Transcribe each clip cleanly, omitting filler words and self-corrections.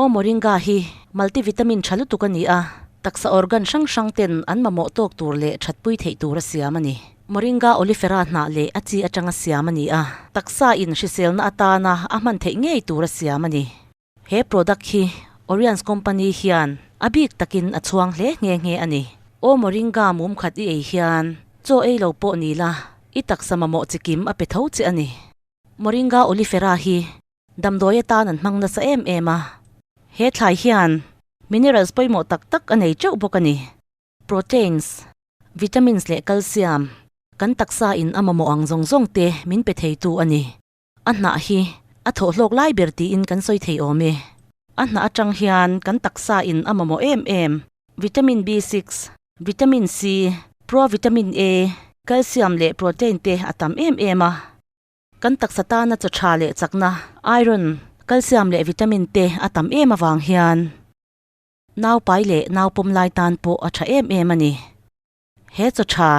Aw Moringa hi multivitamin tha lutuk a ni a, taksa organ hrang hrang ten an mamawh tawk tur leh thatpui theih tur a siam a ni. Moringa oleifera hnah leh a chi atanga siam a ni a, taksa in hriselna atana a hman theih ngei tur a siam a ni. He product hi Oriens company hian a bik takin a chhuang hle nghe nghe a ni. Aw Moringa mum khat i ei hian chaw ei lo pawh ni la, i taksa mamawh chikim a pe tho che a ni. Moringa oleifera hi Damdawi atan an hmang nasa em em a, he thlai hian minerals pawimawh tak tak a nei teuh bawk a ni. Proteins, vitamins leh calcium kan taksa in a mamawh ang zawng zawng te min pe theitu a ni. A hnah hi a thawhhlawk lai ber tiin kan sawi thei awm e. A hnah atang hian kan taksa in a mamawh em em vitamin B6, vitamin C, provitamin A, calcium leh protein te a tam em em a. Kan taksa tana chaw tha leh chakna, iron, calcium leh vitamin te a tam em avang hian nau pai leh nau pawm lai tan pawh a tha em em a ni. He chaw tha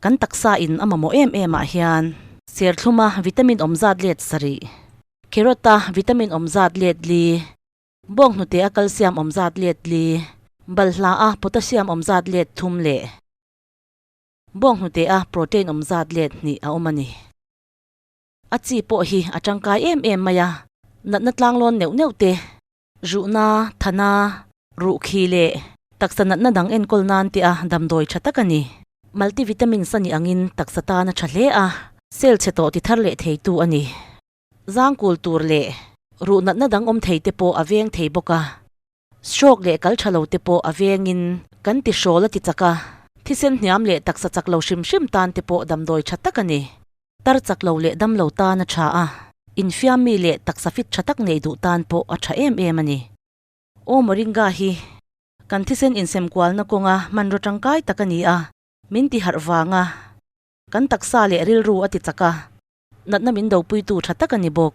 kan taksa in a mamawh em em ah hian serthluma vitamin awm zat let sarih, carrot a vitamin awm zat let li, bawnghnute a calcium awm zat let li, balhla a potassium awm zat let thum leh Bawnghnute a protein awm zat let hnih a awm a ni. A chi pawh hi a tangkai em em mai a, natna tlanglawn neuh neuh te, ruhna, thana, ruhkhi leh taksa natna dang enkawl nan te a damdawi tha tak a ni. Multivitamins a nih angin taksa tan a tha hle a, cell chhe tawh ti thar leh theitu a ni. Zangkul tur leh ruh natna dang awm thei te pawh a veng thei bawk a. Stroke leh kal tha lo te pawh a vengin kan ti hrawl a ti chak a, thisen hniam leh taksa chak lo hrim hrim tan te pawh damdawi tha tak a ni. Tar chak lo leh dam lo tan a tha a, infiam mi leh taksa fit tha tak neih duh tan pawh a tha em em a ni. Aw Moringa hi kan thisen insem kualna kawnga hmanraw tangkai tak a ni a, min ti harh vang a, kan taksa leh rilru a ti chak a, natna min dopuitu tha tak a ni bawk.